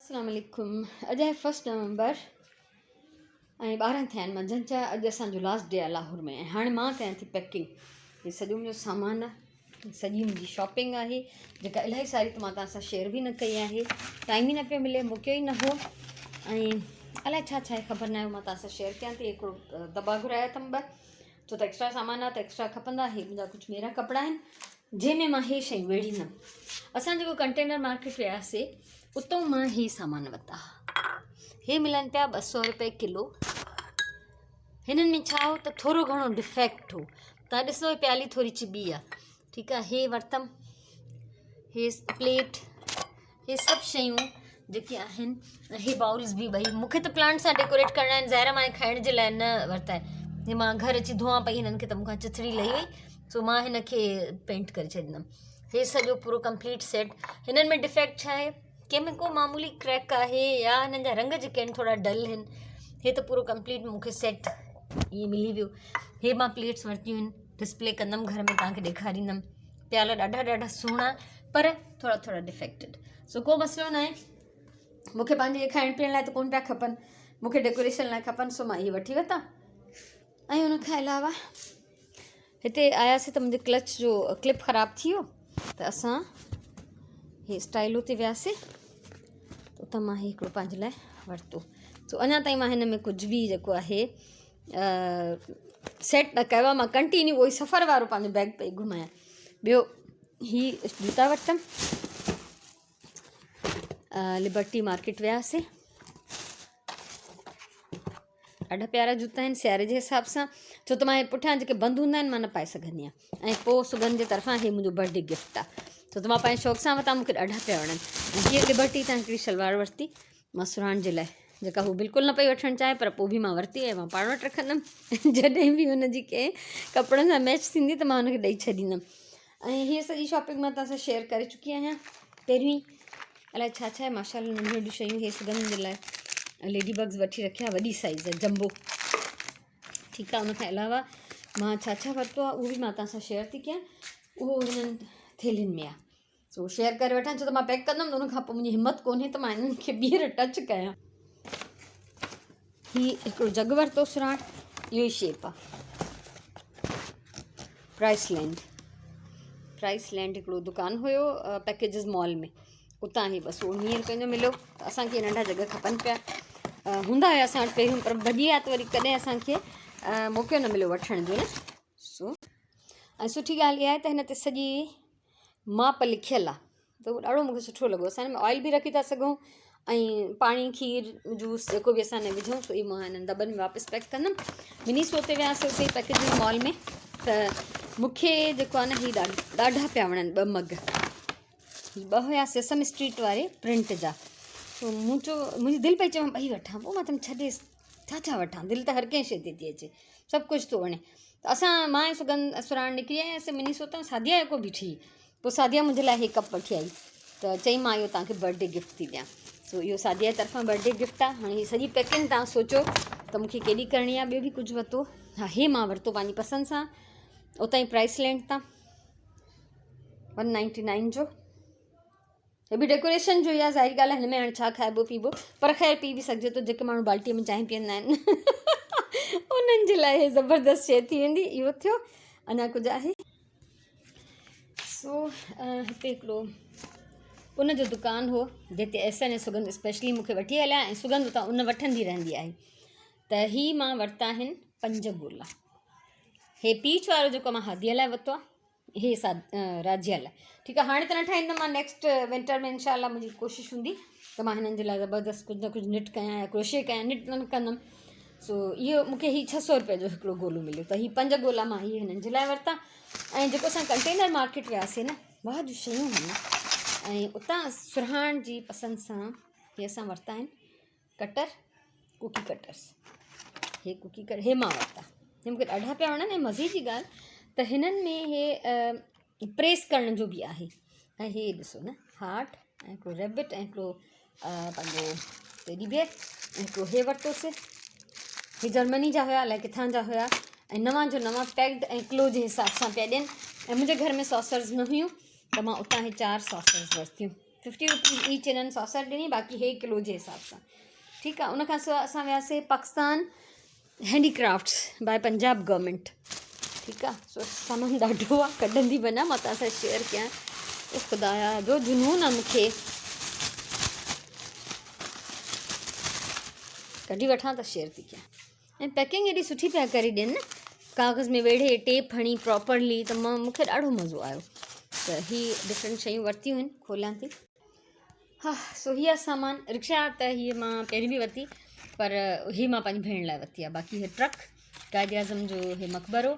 السلام عليڪم اڄ آهي فرسٽ نومبر ۽ 12 ٿيا آهن منجهند جا. اڄ اسان جو لاسٽ ڊي آهي لاهور ۾ ۽ هاڻي مان ڪيان ٿي پيڪنگ. هي سڄو منهنجو سامان آهي، سڄي منهنجي شاپنگ آهي جيڪا الاهي ساري ته مان توهان سان شيئر به نه ڪئي آهي، ٽائيم ئي نه پيو ملي، موقعو ئي نه هو ۽ الائي ڇا ڇا آهي خبر نه آهي. مان توهان سان شيئر ڪيان ٿي. هڪڙو دٻا گهرايا اٿم ٻه، ڇو ته ايڪسٽرا سامان آهي ته ايڪسٽرا کپندا. هي منهنجا ڪجهه ميرا ڪپڙا آهن جنهن ۾ مان هي شيون ويڙهيندم. اسان جيڪو ڪنٽينر مارڪيٽ وياسي اتو مان هي سامان ورتا. هي ملن پيا 200 روپئي ڪلو. هنن ۾ ڇا هو ته ٿورو گهڻو ڊفيڪٽ هو. تان ڏسو پيالي ٿوري چٻي آ، ٺيڪ آ. هي ورتم، هي پليٽ، هي سڀ شيون جيڪي آهن. هي باؤلز به ٻئي مونکي ته پلانٽ سان ڊيڪوريٽ ڪرڻا آهن، ظاهر مان کائڻ جي لاء نه ورتا آهن. هي مان گهر اچي ڌوئان پئي هنن کي ته مونکان چٿڙي لهي وئي، سو مان هن کي پينٽ ڪري ڇڏيندم. هي سڄو پورو ڪمپليٽ سيٽ. هنن ۾ ڊفيڪٽ ڇا آهي؟ ڪنهن ۾ ڪو معمولي ڪريڪ آهي يا هنن جا رنگ جيڪي آهن ٿورا ڊل آهن. هي ته پورو ڪمپليٽ مونکي سيٽ ائين ملي ويو. هي مان پليٽس ورتيون آهن، ڊسپلي ڪندم گهر ۾ توهان کي ڏيکاريندم. پيالا ڏاڍا ڏاڍا سهڻا پر ٿورا ٿورا ڊفيڪٽيڊ، سو ڪو مسئلو نه آهي. مونکي پنهنجي کائڻ پيئڻ لاء ته ڪونه پيا کپن، مونکي ڊيڪوريشن لاء کپن، سو مان اهي وٺي ورتا. ۽ ان کان علاوه هتي آياسي ته منهنجي ڪلچ جو ڪلپ خراب ٿي ويو ته اسان هي اسٽائلو تي وياسي ته اتان مان هي هڪڙو پنهنجي لاء ورتو. سو اڃا تائين مان هن ۾ ڪجهه به جيڪو آهي سيٽ نه ڪيو آهي. مان ڪنٽينيو اهو ئي سفر وارو پنهنجو بيگ پئي گهمايان. ٻيو هي جوتا ورتم. لبرٽي مارڪيٽ وياسي، ڏاڍا پيارا جوتا آهن سياري جي حساب سان، ڇو ته مان هي پٺيان جيڪي بند هوندا آهن مان نه پائي سگهندي آهيان. ۽ پوء سگن جي طرفان هي منهنجو برٿ ڊي گفٽ آهي، ڇو ته مان پنهنجي شوق سان ورتا، مونکي ڏاڍا پيا وڻن. ۽ هيء لبرٽي تان هڪڙي شلوار ورتي مان سرهاڻ جي لاء، جيڪا هو بلڪل نه پئي وٺڻ چاهي، پر پوء به مان ورتي ۽ مان پاڻ وٽ رکندم. جڏهن به هن جي ڪنهن ڪپڙن سان ميچ ٿيندي ته مان هن کي ڏئي ڇڏيندم. ۽ هيء سڄي شاپنگ مان توهان سان شيئر ڪري چڪي آهيان پهريون ئي. الائي ڇا ڇا آهي ماشاء الله. ننڍيون ننڍيون شيون هي سگهن جي لاء ليڊي بگز وٺي رکيا، وڏي سائز آهي جمبو، ٺيڪ آهي. ان کان علاوه مان ڇا ڇا ورتو آهي اهو به مان توهان سان شيئر ٿي ڪيان. اهو هنن ٿيلهين ۾ آهي، سو شيئر ڪري وٺان، ڇو ته مان پيڪ ڪندم ته ان کان پوء منهنجي همت ڪونهي ته مان هنن کي ٻيهر ٽچ ڪيان. هي هڪڙو جڳ ورتو سراڻ، اهو ئي شيپ آهي. پرائس لينڊ، پرائس لينڊ هڪڙو دڪان هيو پيڪيجز مال ۾، اتان هي 219 روپين جو مليو. ته اسانکي ننڍا جڳ کپن پيا، هوندا هيا اسان وٽ پهريون پر ڀڄي ويا ته وري ڪڏهن اسانکي موقعو نه مليو وٺڻ جو نه. سو ۽ سٺي ڳالهه اها آهي ته هن تي سڄي ماپ لکيل آهي ته اهو ڏاڍو مونکي سٺو لڳو. اسان هن ۾ آئل به رکي ٿا سگهون ۽ پاڻي کير جوس جيڪو به اسان هن ۾ وجهون. سو اهي مان هنن دٻن ۾ واپس پيڪ ڪندم. منيسو تي وياسي اتي پيڪيجنگ مال ۾ ته مونکي جيڪو آهي نه هي ڏاڍا پيا وڻن ٻه مگ. هي ٻه هيا سيسم اسٽريٽ واري پرنٽ جا. سو مون چيو منهنجي دل پئي چوي مان ٻئي وٺان، پوء مان چيم ڇڏيس ڇا ڇا وٺان، دل ته هر ڪنهن شيء تي ٿي اچي، سڀ ڪجهه ٿو وڻي. ته اسان مان ۽ سگن سراڻ نڪري آياسين منيسو تان، ساديا هڪ بيٺي هئي، پوء ساديا منهنجي لاء هي ڪپ وٺي آئي ته چئي مان اهو توهان کي برٿ ڊي گفٽ ٿي ڏيان. سو اهو ساديا جي طرفان برٿ ڊي گفٽ آهي. هاڻي هي سڄي پيڪنگ توهان سوچو ته مونکي ڪيڏي ڪرڻي آهي. ٻيو به ڪجهه ورتو، ها هي مان ورتو پنهنجي پسند سان اتان ئي پرائس لينڊ تان 199 جو. هي به ڊيڪوريشن جو ئي آهي، ظاهري ڳالهه آهي هن ۾ هاڻي ڇا کائبو پيبو، پر خير پي به سگهجي ٿو. جيڪي ماڻهو بالٽيء ۾ چانهه پيئندا آهن انهن جي لاء هي زبردست شيء ٿي ويندي. اهو ٿيو، اڃا ڪجهه آهي؟ سو هتي هڪڙو ان جو دڪان هو جتي احسن ۽ سگند اسپيشلي مونکي وٺي هليا ۽ سگند اتان ان وٺندي رهندي آهي. ته هي مان ورتا آهن پنج گولا. هي پيچ وارو جيڪو مان هاديء لاء ورتو آهي، هي سا راجيا لاء، ٺيڪ آهي. هاڻي ته نه ٺاهيندم مان، نيڪسٽ ونٽر ۾ انشاء الله منهنجي ڪوشش هوندي ته مان هنن جي لاء زبردست ڪجهه نه ڪجهه نٽ ڪيان يا ڪروشي ڪيان، نٽ نه ڪندم. سو اهو مونکي هي 600 روپئي جو هڪڙو گولو مليو ته هي پنج گولا مان هي هنن جي لاء ورتا. ۽ جيڪو اسان ڪنٽينر مارڪيٽ وياسي نه، واهه جون شيون هيون. ۽ اتان سرهاڻ جي پسند سان هي اسان ورتا آهن ڪٽر، ڪوڪي ڪٽرس. هي ڪوڪي ڪٽر هي مان ورتا، هي مونکي ڏاڍا پيا وڻن. ۽ مزي جي ڳالهه ته هنن ۾ هي پريس ڪرڻ جو به آهي. ۽ هي ڏسو نه هارٽ ۽ هڪڙو ريبٽ ۽ هڪڙو پنهنجو ٽيڊي بيئر ۽ هڪڙو هي ورتوسي. هي جرمني جا هيا الائي ڪٿان جا هيا ۽ نوان جو نوان پيڪڊ ۽ ڪلو جي حساب سان پيا ڏين. ۽ منهنجي گهر ۾ ساسرز نه هيون ته مان اتان هي 4 ساسرز ورتيون. ففٽي روپيز ايچ هنن ساسر ڏني باقي هي ڪلو جي حساب سان ٺيڪ آ ان کان سواء اسان وياسي Pakistan handicrafts by Punjab government ٺيڪ آ سو سامان ڏاڍو آ ڪڍندي وڃان مان توهان سان شيئر ڪيان او خدايا جو جنون آ مونکي ڪڍي وٺان ته شيئر ٿي ڪيان ۽ پيڪنگ ايڏي سٺي پيا ڪري ڏين نه ڪاغذ ۾ ويڙهي ٽيپ هڻي پراپرلي ته مان مونکي ڏاڍو مزو آيو ته هي ڊفرنٽ شيون ورتيون آهن کوليان ٿي ها سو هي آهي سامان رڪشا ته هي مان پهرين به ورتي پر هي مان پنهنجي ڀيڻ لاء ورتي آهي باقي هي ٽرڪ قائد اعظم جو هي مقبرو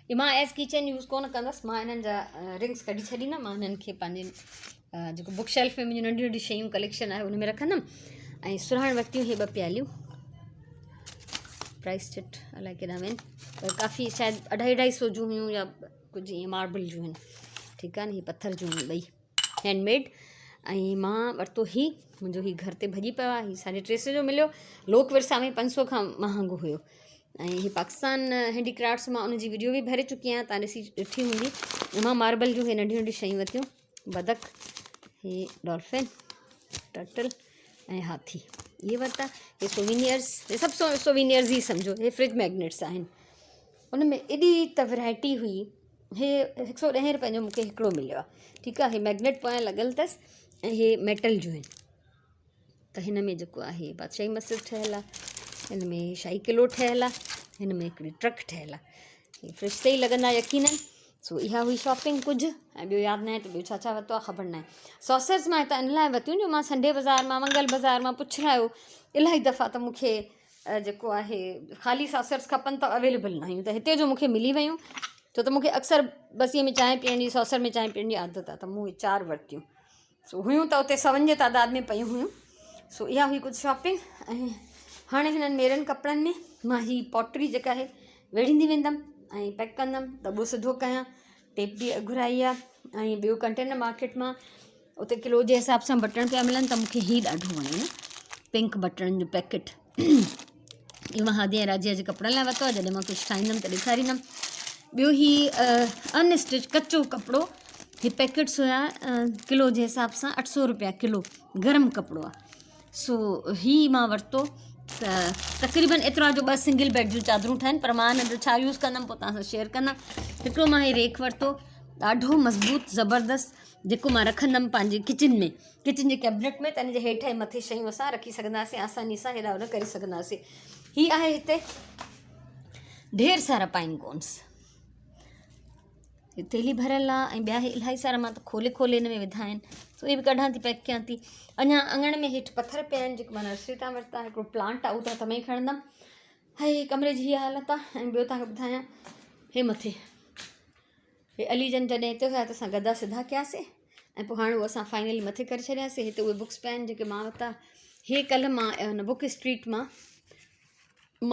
هي مان ايز ڪچن يوز ڪونه ڪندس مان انهن جا رنگس ڪڍي ڇڏيندم مان انهن کي پنهنجي جيڪو بڪ شيلف ۾ منهنجون ننڍيون ننڍيون شيون ڪليڪشن آهي ان ۾ رکندم ۽ سرهاڻ ورتيون هي ٻه پياليون پرائس چٽ الائي ڪيڏانهن وين پر ڪافي شايد اڍائي اڍائي سو جون هيون يا ڪجهه ائين ماربل جون آهن ٺيڪ آهي نه هي پٿر جون آهن ٻئي هينڊ ميڊ ۽ مان ورتو هي منهنجو هي گهر تي ڀڄي پيو آهي هي ساڍي ٽي سو جو مليو لوڪ ورثا ۾ پنج سو کان مهانگو هيو ۽ هي پاڪستان هينڊي ڪرافٽس مان ان جي وڊيو به ڀري چڪي آهيان تان ڏسي ڏٺي هوندي مان ماربل جون هي ننڍيون ننڍيون شيون ورتيون بدڪ هي ڊولفن ٽرٽل ۽ هاٿي اهي ورتا هي سووينيئرس هي سڀ سووينيئرس ئي سمجهو هي فرج ميگنيٽس آهن ان ۾ ايڏي ته ورائٽي هئي هي هڪ سو ڏهين روپين جو مونکي هڪڙو مليو آهي ٺيڪ آهي هي ميگنيٽ پويان لڳل اٿس ۽ هي ميٽل جون آهن ته هن ۾ جيڪو آهي بادشاهي مسجد ٺهيل آهي هن ۾ شاهي قلعو ٺهيل آهي هن ۾ هڪڙي ٽرڪ ٺهيل آهي فرج تي ئي لڳندا يقينن سو اها هئي شاپنگ ڪجهه ۽ ٻيو ياد ناهي ته ٻيو ڇا ڇا ورتو آهي خبر ناهي ساسرز مان هتان ان لاء ورتيون جو مان سنڊي بازار مان منگل بازار مان پڇرايو الاهي دفعا ته مونکي جيڪو آهي خالي ساسرز کپن ته اويليبل نه هيون ته هتي جو مونکي ملي ويون ڇو ته مونکي اڪثر بسيء ۾ چانهه پيئڻ جي ساسر ۾ چانهه پيئڻ جي عادت آهي ته مون چار ورتيون سو هيون ته اتي سون جي تعداد ۾ پيون هيون سو اها هئي ڪجهه شاپنگ ۽ هاڻي هنن ميرن ڪپڙن ۾ مان هي پوٽري جيڪا آهي ويڙهيندي ويندم ۽ پيڪ ڪندم دٻو سڌو ڪيان ٽيپ به گهرائي آهي ۽ ٻيو ڪنٽينر مارڪيٽ مان اتي ڪلو جي حساب سان بٽڻ پيا ملن ته مونکي هي ڏاڍو وڻيو پنڪ بٽڻن جو پيڪيٽ اهو مان هادي ۽ راضيه جي ڪپڙن لاء ورتو آهي جڏهن مان ڪجهه ٺاهيندم ته ڏيکاريندم ٻيو هي ان اسٽچ ڪچو ڪپڙو هي پيڪيٽس هيا ڪلو جي حساب سان اٺ سو روپيا ڪلو گرم ڪپڙو آهي سو هي مان ورتو ته تقريبن ايترو آهي جو ٻه سنگل بيڊ جون چادرون ٺهن پر مان هن جو ڇا يوز ڪندم پوء توهان سان شيئر ڪندم هڪڙو مان هي ريڪ ورتو ڏاڍو مضبوط زبردست جيڪو مان رکندم پنهنجي ڪچن ۾ ڪچن جي ڪيبنٽ ۾ ته ان جي هيٺ ۽ مٿي شيون اسان رکي سگهنداسين آساني سان هيڏا هوڏا ڪري سگهنداسين هي آهي هتي ڍير سارا پائن ڪونس هي ٿيلهي ڀريل آ ۽ ٻيا هي الاهي سارا مان ته کولي کولي هن ۾ وڌا آهن سو اهي به ڪڍان ٿي پيڪ ڪيان ٿي اڃا اڱڻ ۾ هيٺ پٿر پيا آهن جيڪي مان نرسري تان ورتا هڪڙو پلانٽ آ اهو ته هٿ ۾ ئي کڻندم هي ڪمري جي هي حالت آ ۽ ٻيو توهان کي ٻڌايان هي مٿي هي علي جن جڏهن هتي هيا ته اسان گدا سڌا ڪياسي ۽ پوء هاڻي اهي اسان فائنلي مٿي ڪري ڇڏياسي هتي اهي بڪس پيا آهن جيڪي مان ورتا هي ڪلهه مان هن بڪ اسٽريٽ مان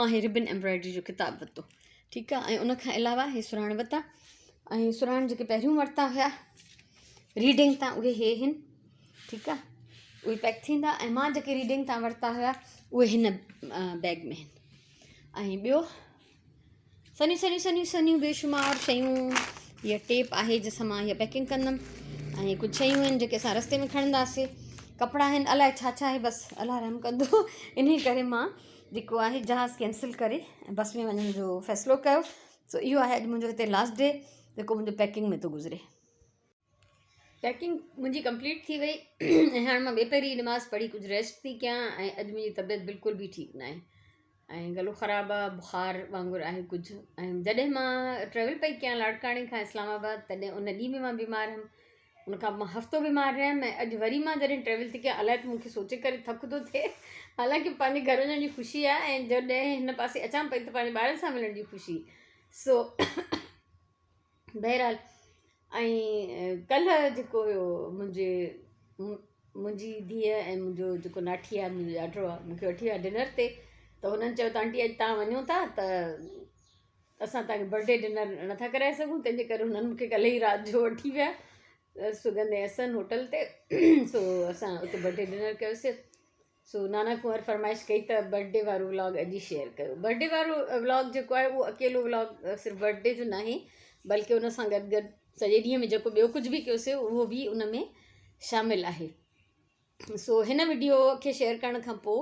مان هي ربن ايمبرائڊري جو ڪتاب ورتو ٺيڪ آهي ۽ ان کان علاوه هي سراڻ ورتا ۽ سراڻ جيڪي پهريون ورتا هيا ريڊنگ تان اهي هي هن ٺيڪ آهي اهي پيڪ ٿيندا ۽ مان جيڪي ريڊنگ تان ورتا هيا اهي هن بيگ ۾ آهن ۽ ٻيو سنهيون سنهيون سنهيون سنهيون بيشمار شيون هيء ٽيپ آهي جنهن سان مان هيء پيڪنگ ڪندم ۽ ڪجهه شيون آهن جيڪي اسان رستي ۾ کڻنداسين ڪپڙا آهن الائي ڇا ڇا آهي بس الله رحم ڪندو انهي ڪري مان جيڪو آهي جهاز ڪينسل ڪري بس ۾ وڃڻ جو فيصلو ڪيو سو اهو آهي اڄ منهنجو هتي لاسٽ ڊي جيڪو منهنجو پيڪنگ ۾ ٿو گذري. پيڪنگ منهنجي ڪمپليٽ ٿي وئي ۽ هاڻ مان ٻي پهري نماز پڙهي ڪجهه ريسٽ ٿي ڪيان ۽ اڄ منهنجي طبيعت بلڪل به ٺيڪ ناهي ۽ گلو خراب آ بخار وانگر آهي ڪجهه ۽ جڏهن مان ٽريول پئي ڪيان لاڙڪاڻي کان اسلام آباد تڏهن ان ڏينهن به مان بيمار هيم ان کان مان هفتو بيمار رهيم ۽ اڄ وري مان جڏهن ٽريول ٿي ڪيان الائي ته مونکي سوچي ڪري ٿڪ ٿو ٿئي حالانڪه پنهنجي گهر وڃڻ جي خوشي آهي ۽ جڏهن هن پاسي اچان پئي ته پنهنجي ٻارن سان ملڻ جي خوشي سو بهرحال ۽ ڪلهه جيڪو هيو منهنجي منهنجي ڌيء ۽ منهنجو جيڪو ناٺي آهي منهنجو ڄاٽو آهي مونکي وٺي ويا ڊنر تي ته هنن چيو ته آنٽي اڄ توهان وڃو ٿا ته اسان توهان کي برٿ ڊي ڊنر نٿا ڪرائي سگهون تنهنجي ڪري هنن مونکي ڪلهه ئي رات جو وٺي ويا سڳنڌ احسن هوٽل تي سو اسان اتي برٿ ڊي ڊنر ڪيوسي سو نانا ڪنور فرمائش ڪئي ته برٿ ڊي وارو ولاگ اڄ ئي شيئر ڪيو. برٿ ڊي وارو ولاگ جيڪو آهي اهو اڪيلو ولاگ صرف برٿ ڊي جو ناهي بلڪه ان سان گڏ گڏ سڄي ڏينهن ۾ جيڪو ٻيو ڪجهه به ڪيوسي اهو به ان ۾ شامل آهي. سو هن وڊيو کي شيئر ڪرڻ کان پوء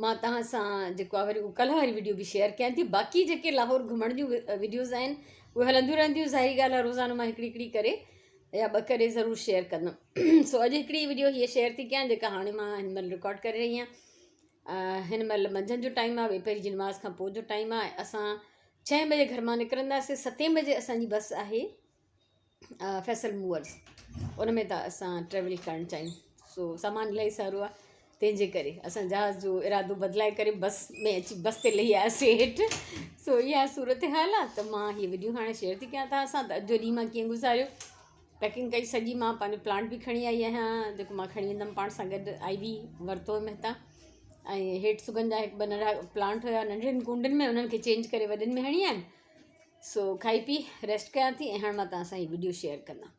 مان توهان سان جيڪو آهي وري ڪلهه واري وڊيو به شيئر ڪيان ٿي. باقي جيڪي لاهور گهمڻ جون وڊيوز آهن اهي هلنديون رهنديون، ظاهري ڳالهه آهي روزانو مان هڪڙي هڪڙي ڪري يا ٻه ڪري ضرور شيئر ڪندم. سو اڄ هڪڙي وڊيو هيء شيئر ٿي ڪيان جيڪا هاڻي مان هن مهل رڪارڊ ڪري رهي آهيان. هن مهل منجهند جو ٽائيم آهي، ٻپهري جي نماز کان پوء جو ٽائيم آهي. اسان ڇهين بجي گهر مان نڪرنداسين، ستين بجي اسان جي بس آهي فيصل موورز، ان ۾ ته اسان ٽريول ڪرڻ چاهيون. سو سامان الاهي سارو آهي تنهن جي ڪري اسان جهاز جو ارادو بدلائي ڪري بس ۾ اچي بس تي لهي آياسين هيٺ. سو اها صورت حال آهي ته مان هي وڊيو هاڻي شيئر ٿي ڪيان توهان سان ته اڄ جو ڏينهن مان ڪيئن گذاريو. پيڪنگ ڪئي سڄي، مان پنهنجو پلانٽ به کڻي آئي آهيان جيڪو مان کڻي ويندم پاڻ سان گڏ، آئي وي ورتو هيم هتان ۽ هيٺ سگن جا هڪ ٻه ننڍا پلانٽ هيا ننڍڙين ڪونڊن ۾ انهن کي چينج ڪري وڏين ۾ هڻي آيم. سو کائي پي ريسٽ ڪيان ٿي ۽ هاڻ مان توهان سان هي وڊيو شيئر ڪندم.